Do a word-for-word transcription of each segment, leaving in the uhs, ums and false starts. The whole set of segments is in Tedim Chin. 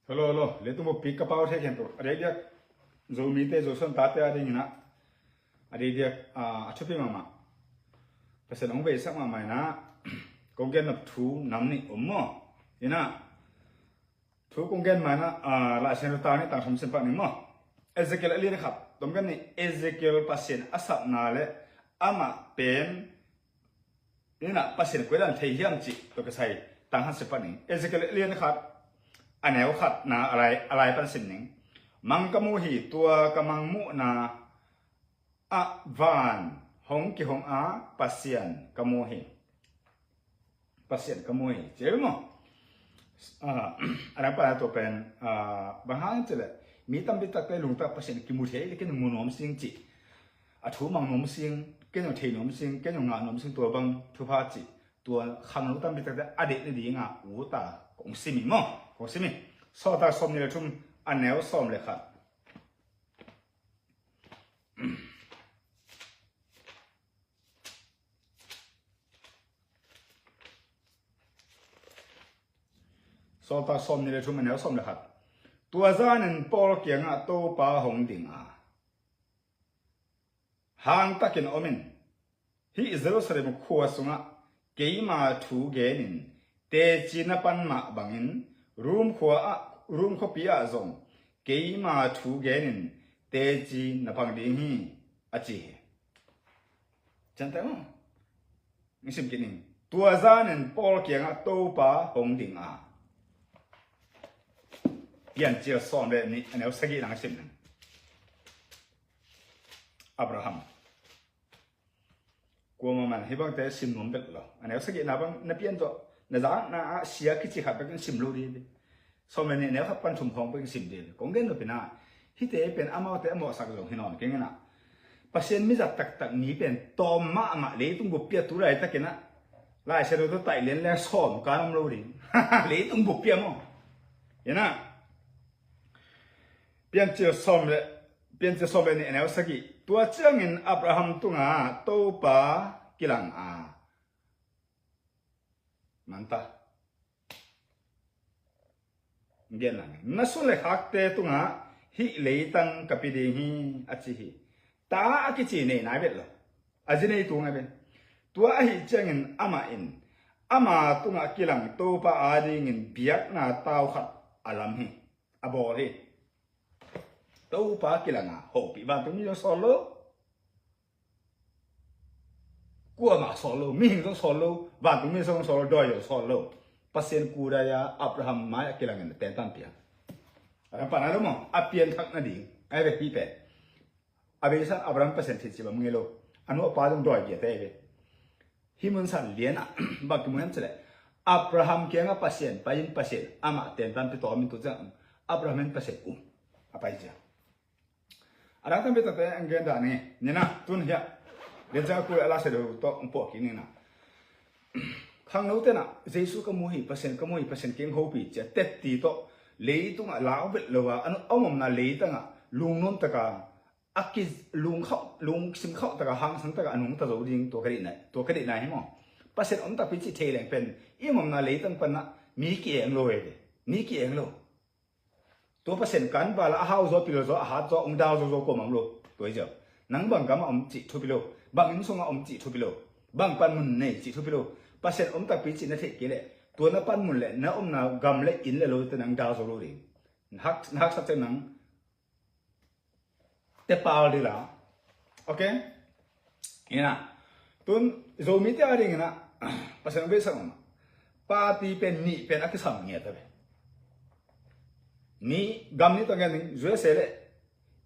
Hello, hello. Leitung buppi ka pau thei khempeuh, a diakdiak Zomite, Zosuan tate a dingin ah, a diakdiak, ah, a thupi mahmah, Pasian hong veisak mahmah in ah, kong gen nop thu nam nih om maw? In ah, thu kong gen ma in ah, ah, Lai Siangtho tang nih, tang thum sim pak ning maw? Ezekiel a lian khat, tom gen nih. Ezekiel Pasian a sapna le amah pen in ah Pasian koi dan thei hiam cih tawh kisai tang khat sim pak ning. Ezekiel a lian khat, a neu khatna a lai, a lai pan sim ning. Mang ka mu hi, tua ka mang muhna ah van hong kihong a Pasian ka mu hi. Pasian ka mu hi, ci hi maw? Ah, a dang pana tua pen, ah, bang hang cih leh, mi tampi takte lungtak Pasian kimu thei le, ken mu nuam sing cih, a thu mang nuam sing, ken thei nuam sing, ken ngah nuam sing, tua bang thupha cih, tua khangno tampi takte a deih nading a ut a kong sim hi maw? Kong sim hi. Sawltak sawmnih le thum, a neu sawm le khat. Sawltak sawmnih le thum, a neu sawm le khat. Tua zanin Paul kiangah Topa hong ding a, hangtakin om in, hih Jerusalem khua sungah keima thu genin teci na pan mah bangin, Rom khua ah, Rom khuapi ah zong keima thu genin teci na pang ding hi, a ci hi. Ciangteh maw? Sim kik ning. Tua zanin Paul kiangah Topa hong ding a. Piancil sawm le nih, a neu sagih nang sim ning. Abraham. Kuamah man hih bangte sim nuam bek lo. A neu sagihna bang na pian tawh, na zakna ah sia kici khat bek in sim lo dih. Sawm le nih, neu khat pan thum khawng bek in sim dih. Kong gen nop in ah, hihte pen amaute a mawhsak zong hi nawn keng in ah, Pasian mizat taktak mi pen tawm mahmah, leitung buppi ah tu laitakin ah, Lai Siangtho tawh taih lian le sawm kan om lo ding. Leitung buppi ah maw? In ah, Piancil sawm le, Piancil sawm le nih, a neu sagih. Tua ciangin Abraham tungah Topa kilang a, manta, gen lang, na su le khakte tungah hih leitang ka pia ding hi, a ci hi. Ta a kici nei nai vet lo. A zi nei tung a ven. Tua ahih ciangin amah in ama tungah kilang Topa adingin biakna tau khat a lam hi, a bawl hi. Topa kilang a, hopih vantungmi zong sawl lo, kuamah sawl lo, mihing zong sawl lo, vantungmi zong sawl lo, dawi zong sawl lo. Pasian kudai a Abraham mai a kilangin a tentan pia. A dang pana lo maw, a pianthak nading ai ve hih pen. A beisa Abraham Pasian thei ci bang ngei lo. A nu a pa zong dawi giate ai ve. Hih mun san lian ah bang kimu hiam cih leh, Abraham kiangah Pasian pai in, Pasian amah tentan pia tawm in, tu ciang Abraham in Pasian um a pai cia. A dang tampi takte ang gen dah ni. Ni na, tun hiah, lian ciang a kul a la sia deuh tawh ang puah kik ni na. Khangno tenah Jesu ka mu hi, Pasian ka mu hi, Pasian kiang hopih cia tetti tawh leitungah lau vet lo a, a nu a omna leitangah lungnuam taka a ki lungkhauh, lungsim khauh taka, hangsang taka a nungta zo ding, tua ka deihna, tua ka deihna hi maw? Pasian om takpi cih thei leng pen i omna leitang panah mi ki-eng lo e ve. Mi ki-eng lo. Tua Pasian kan vala a hau zaw, pil zaw, a hat zaw, ong dau zaw zaw kuamah om lo. Tua hi ziau. Nang bang gamah om cih thupi lo. Bang inn sungah om cih thupi lo. Bang panmun nei cih thupi lo. Pasian om takpi cih na theih kei leh, tua na panmun le na omna gam le inn le lo te nang dau zo lo ding. Na hak, na haksa ciang nang tepal dila. Ok? Ina. Tun Zomite a dingin ah, Pasian hong veisak mahmah. Party pen nih pen a kisam ngiat a ve. Nih, gam nih tawh ngen ding, U S A le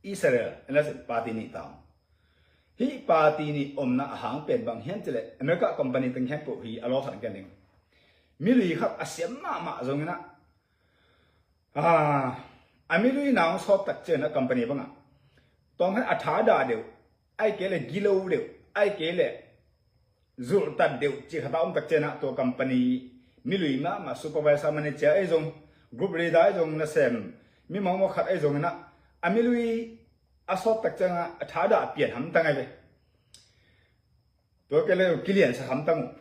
Israel, ina sin party nih ta. Hih party nih omna a hang pen bang hiam cih leh, America company teng khempeuh hi a lawkhat ngen ding. Milui khat a siam mahmah zongin ah, ah, a milui na hong sawt tak ciangin a company bangah, tawmkhat a thadah deuh, ahih kei leh gilo deuh, ahih kei leh zulhtat deuh cih khat a om tak ciangin ah, tua company milui mahmah, supervisor, manager ahi zong, group leader ahi zong, nasem mi mawkmawk khat ahi zongin ah, a milui a sawt tak ciangin ah a thadah a pian hamtang ahi ve. Tua kei le kiliansak hamtang uh.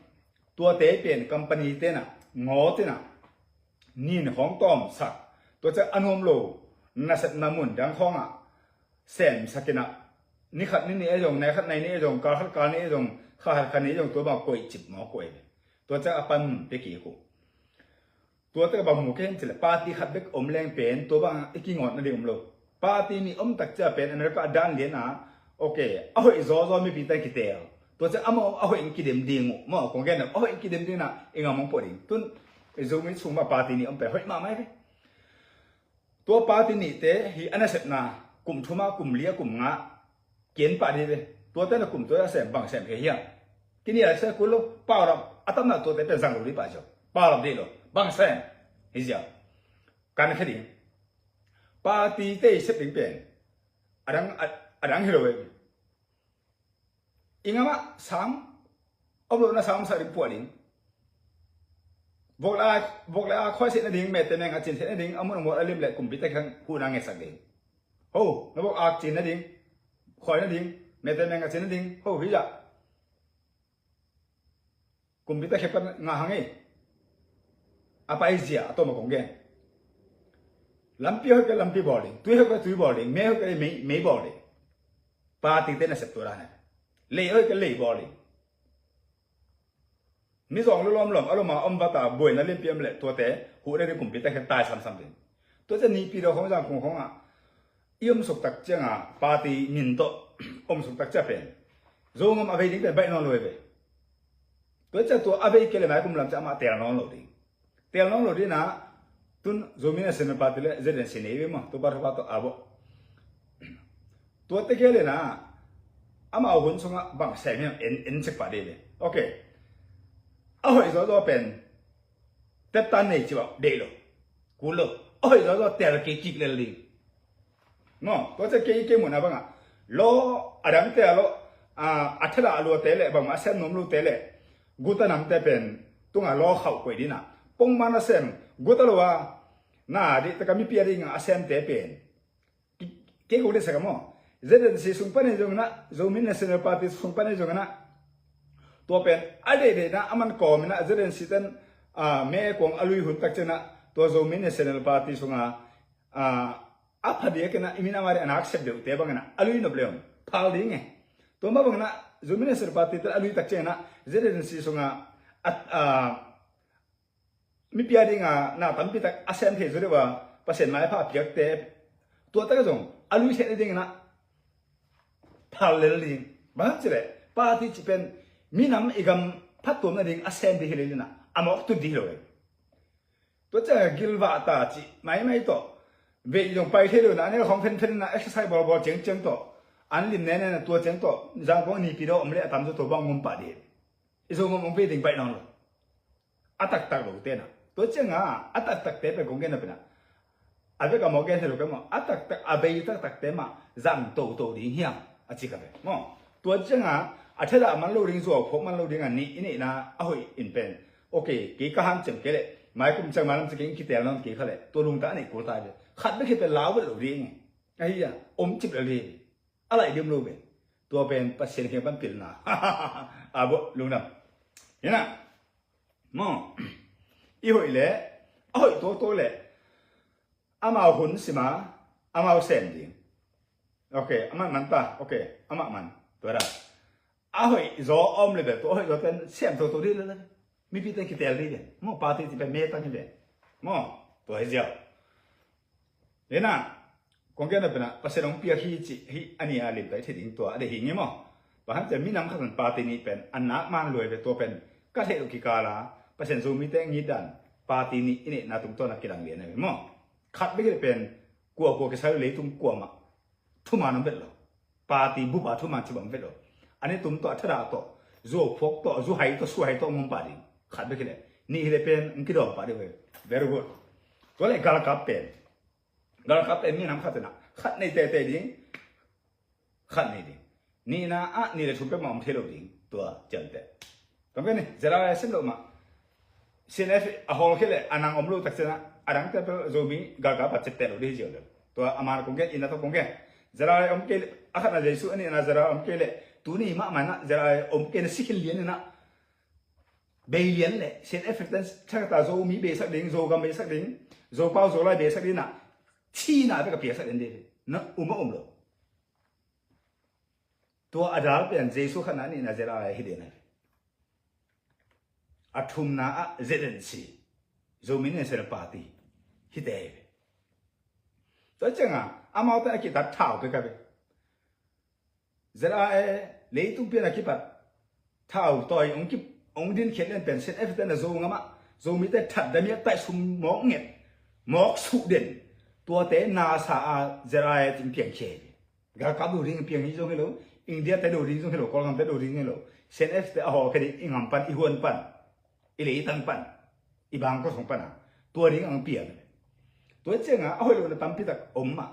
Tuate pen company tenah ngawt inah, nin khawng tawmsak, Tua ciang a nuam lo nasepna mun dang khawngah semsak in ah, ni khat ni nih ahi zong, nai khat nai nih ahi zong, kal khat kal nih ahi zong, kha khat kha nih ahi zong, tua bang koih cip mawk uh ei ve. Tua ciang a pan mun pia kik uh. Tua tak bang mu ka hiam cih leh party khat bek om leng pen tua bang i kingawn nading om lo. Party nih om tak ciang pen America a dan lian a, ok, a hoih zawzaw mipi teng kiteel. Tua ciang amau a hoih in kidem ding uh maw, kong gen a hoih in kidem ding in ah i ngam hong pua ding. Tun i Zomi sung mah party nih om pen hoih mahmah ei ve. Tua party nihte hi a nasepna kum thum a, kum li a, kum nga kian pah dih ve. Tuate na kum tua a sem bang sem kei hiam? Kinial se kul lo, pau lam a tamna tuate pen zang lo dih pah cio. Pau lam dih lo, bang sem hi ziau. Kan khe ding. Party te i sep ding pen adang, adang hi lo ve. I ngamah sang om lohna sang omsak ding puah ding. Vok le a, vok le a khuai seh nading, mete meng a cin seh nading, a mun a mual a lim le kumpi te khang huhna ngetsak ding. Ho, na vok a cin nading, khuai nading, mete meng a cin nading, ho hi zah. Kumpi ta khe pan ngah hang ei. A pai zia a tawm a kong gen. Lampi hoih kei lampi bawl ding, tui hoih kei tui bawl ding, mei hoih kei mei, mei bawl ding. Party te nasep tua dan hi. Lei hoih kei lei bawl ding. Mizawng lulawm lawm a lom a om vata buaina lianpi om leh tuate huhna ding kumpi ta khe tai samsam ding. Tua ciang Nipi dawh khawng Zangkong khawngah i omsuk tak ciangah party min tawh omsuk tak ciang pen Zogam a vei ding pen baih nawn lo hi ve. Tua ciang tua a vei kei le maikum lam ciang amah teel nawn lo ding. Teel nawn lo ding inah tun Zomi National Party le Z N C nei ve maw, tua bar hapa tawh a bawh. Tua te kei le inah amau hun sungah bang sem hiam en, en cek pah ding ve. Ok. A hoih zawzaw pen teptan nei cih bang deih lo, kul lo. A hoih zawzaw teel kik kik lel ding. Maw, tua ciang kei, kei muhna bangah law a dangte a law, a, a thadah a luate le bangmah a sem nuam lote le guta namte pen tungah law khauh koih ding inah pongman a sem guta lo a na dih taka mipi a dingah a semte pen kei kong deihsak a maw, Z N C sung pan hi zong inah, Zomi National Party sung pan hi zong inah tua pen a deihdeihna a man kawm inah Z N C ten, a, me kuang a lui hun tak ciang inah tua Zomi National Party sungah, a, a pha diak inah i min a mah dih a nak sep deuhte bang inah a lui nop le om phal ding e. Tua mah bang inah Zomi National Party ten a lui tak ciang inah Z N C sungah a, a, mipi a dingah na tampi tak a sem thei zaw deuh a Pasian maipha a piakte tua tak a zong a lui theih nading inah phal lel ding. Bang hang cih leh party cih pen minam i gam phattuam nading a sem ding hi lel inah a mawk tut ding hi lo e. Tua ciangah gilvah ta cih maimai tawh veih zong pai thei lo inah a nel khawng phenphen inah exercise bawlbawl ciangciang tawh an lim nenen a tua ciang tawh Zangkong a Nipi dawh om le a tamzaw tua bang ngum pah ding. I Zogam hong vei ding baih nawn lo. A taktak lo te na. Tua ciangah a taktakte pen kong gen na pen ah a vek a mawk gen thei lo kei maw, a taktak a vei taktakte mah zang toto ding hiam a ci ka ve maw. Tua ciangah a thadah man lo ding, zuau phawk man lo ding a nih i neihna a hoih in pen ok, kei ka hanciam kei leh maikum ciang mailam ciang kei in kiteel nawn kei kha leh tua lungtang a neih kul ta ve. Khat bek hi pen lau vet lo ding. Ahi a om cip lo ding. A laih dim lo ve. Tua pen Pasian kiang pan pilna a bawh lungdam. Hi na maw, i hoih leh a hoih tuaktuak leh amau hun sima amau sem ding. Ok, amah man ta. Ok, amah man. Tua da a hoih zaw a om le bel tua a hoih zaw ten sem toto dih le le mipi ten kiteel dih ve maw, party ti pen me tang hi ve maw. Tua hi ziau. Hi na, kong gen na pen ah Pasian hong piak hi cih hi a ni a lim tai thei ding tua a deih hi nge maw. Bang hang ciah minam khat in party nih pen a nak man luai ve, tua pen ka theih loh kikal a Pasian Zomite ngit dan party nih i neihna tungtawn a kilang lian a ve maw. Khat bek hi pen kuakua kisai lo leitung kuamah thuman om vet lo. Party bup a thuman cih bang vet lo. A ni tum tawh, a thadah tawh, zuau phawk tawh, zu hai tawh, su hai tawh ngum pah ding. Khat bek hi leh nih hi leh pen ng kidawm pah ding ve. Very good. Tua leh galkap pen, galkap pen minam khat in ah khat nei teitei ding. Khat nei ding. Nihna ah nih le thum peuhmah om thei lo ding. Tua ciamteh. Tawm ken ni ZRA sem loh mah. CNF a hawlkhia leh a nang om lo tak ciangin ah a dangte peuh Zomi galkap a ciapteh lo ding hi ziau lel. Tua a man kong gen, inn a tawh kong gen. ZRA om kei leh, a khatna Jesuh, a nihna ZRA om kei leh, tuni mahmah in ah ZRA om kei na si khin lian in ah bei lian leh CNF ten thakhat a Zomi beisak ding, Zogam beisak ding, Zopau Zolai besak ding ah thina bek a piaksak den ding hi. Na um a um lo. Tua a dal pen Jesu khatna nihna ZRA hi den a. A thumna ah ZNC, Zomi National Party hi te hi. Tua ciangah amaute a kitat thau pek a ve. ZRA leitung pian a kipat thau tawi hong ki hong din khiat lian pen CNF te na Zo ngam ah Zomite that dam i a taih sum mawk nget mawk suh den tuate nasa a ZRA cin piang khia hi. Galkap do ding piang hi zong hi lo, India te do ding zong hi lo, Kawlgam te do ding hi lo, CNF te a hawl khe ding i ngam pan, i huan pan, i leitang pan, i bangkua sung pan a tua ding ang piang. Tua ciangah a hoih lo na tampi tak om mah.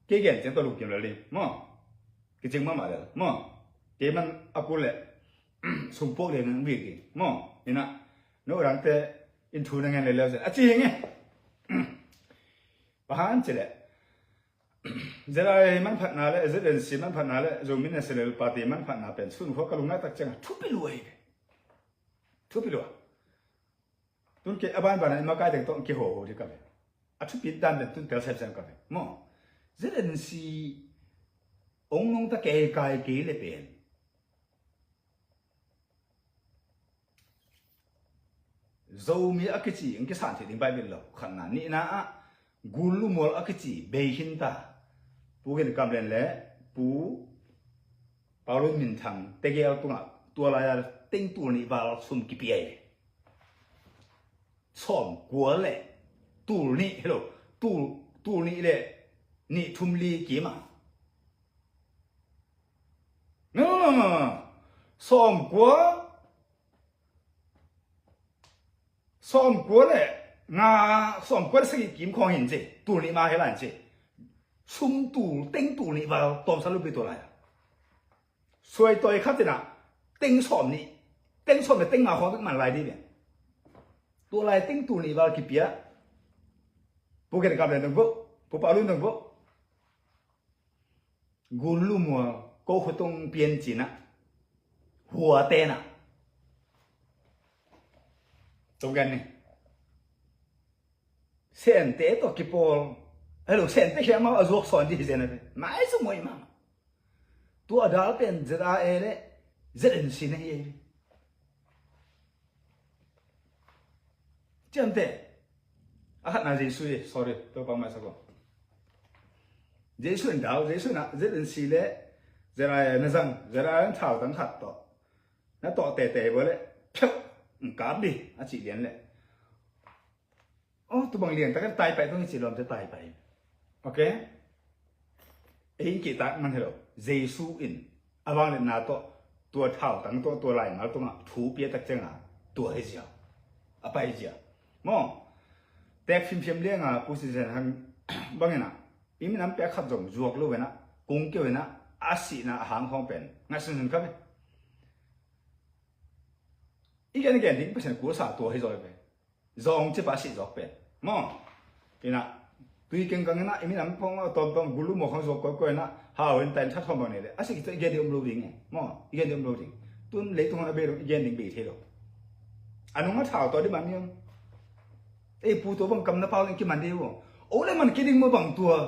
Kei gen ciang tua lungkim lel ding maw? Kicing mahmah lel maw? Kei man a kul leh sungpuak lian ang bik ding maw? Inah no rangte in thu na ngen lel leu zen a ci hi nge. Pahan ci leh ZRA manphatna le ZNC manphatna le Zomi National Party manphatna pen sun khua ka lungngai tak ciangah thupi lua hi ve. Thupi lua. Tun kei a banbana i makai teng tawh kiho ho ding ka ve. A thupi dan pen tun tel semsem ka ve maw? ZNC ong nungta kei kai kei le pen Zomi a kici ang kisan thei ding Bible lo. Khatna, nihna ah Gul Lu Mual a kici bei khin ta. Pu Gen Kam Lian le Pu Paulun Min Thang tegel tungah tua lai-a teng tul nih val sum kipia hi. Sawm kua le tul nih hi lo, tul, tul nih le nih thum li kim a. Sawm kua, sawm kua le nga, sawm kua le sagih kim khawng hin ci, tul nih ma hi lai hin ci. Sum tul, teng tul nih val tawmsa lupi tua lai a. Suaitawi khat inah teng sawm nih, teng sawm le teng nga khawng man lai dih lian. Tua lai teng tul nih val kipia. Pu Gen Kam Lian dong vo, Pu Paulun dong vo. Gul Lu Mual ko khutung pian cinah hua tenah. Tung gen ni. Sente tawh kipawl. Hello, Sente khia mau a zuak sawn dih hi zen a ve. Mai su muai mah. Tua a dal pen ZRA le ZNC na hi a hi. Ciamte. A khatna Jesu hi, sorry, Topa maisak ko. Jesu in dau, Jesu in a ZNC le ZRA na zang, ZRA in thau tang khat tawh na tawh tete bo le, pheuh, kap di a cih lian le. Oh, tu bang lian tak a tai pai tong i ci lawm te tai pai. Okay? Ei in kihtak man hi lo. Jesu in a vangliatna tawh tua thau tang tawh tua laimal tungah thu pia tak cianga tua hi zia. A pai zia. Maw? Tek fimfiam lianga Pu Cin Sian Hang bangin ah i minam pek khat zong zuak lo venah kung kio venah a sihna a hang khawng pen ngat sunsun kha ve. I gen i gen ding Pasian kuasa tua hi zaw hi ve. Zawng cipa sih zawk pen maw? Inah tui kengkang inah i minam pawng a tawmtawm gulu maw khang zawk kawikawi inah hau in tain thathawm bang nei le a sih kicah i gen ding um lo ding e maw? I gen ding um lo ding. Tun leitung hon a bei dong i gen ding bei thei lo. A nung a thau tawh ding man niam. Ei pu tua bang kam na pau ding kiman ding uh. O le man kei ding maw bang tua?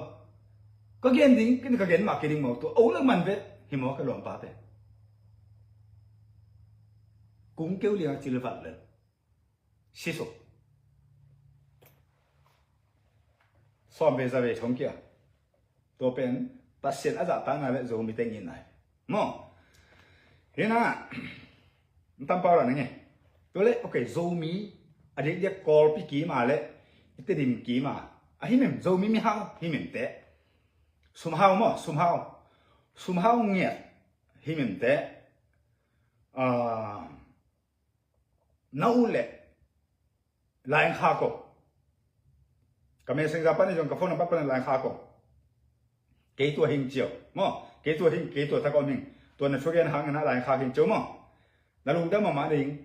Ka gen ding, kei ka gen mah kei ding maw tua? O le man ve hi maw ka luangpa pen. Kung keu liang a cil vat lel. Sisuk. Sawm ve za ve thong kia. Tua pen Pasian a zahtakna le Zomi teng in nai. Maw? Hina, tam pau la nange. Tua le, okay, Zomi, a dik dik Kawlpi kima le, i Tedim kima. A himim, Zomi mihau, himim te. Sumhau maw, sumhau. Sumhau ngiat, himim te. Ah, na u le laing kha ko. Ka messenger pan i zong ka phone number pan laing kha ko. Kei tua hing cio maw? Kei tua hing, kei tua thak om hing. Tua na thugen hang na laing kha hing cio maw? Na lungdam mahmah ding,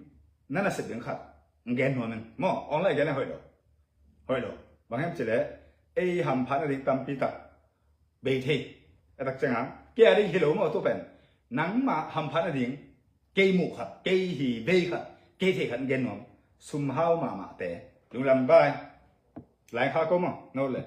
na na sep ding khat. Ng gen nuam in maw? Online gen a hoih lo. Hoih lo. Bang hem ci le ei hamphat na ding tampi tak bei thei. A tak ciangin kei a ding hi lo maw tu pen? Nangmah hamphat na ding kei muh khat, kei hi bei khat, kei thei khat gen nuam. Sumhau mahmah te. Lunglam bai. Lai kha ko maw, no le.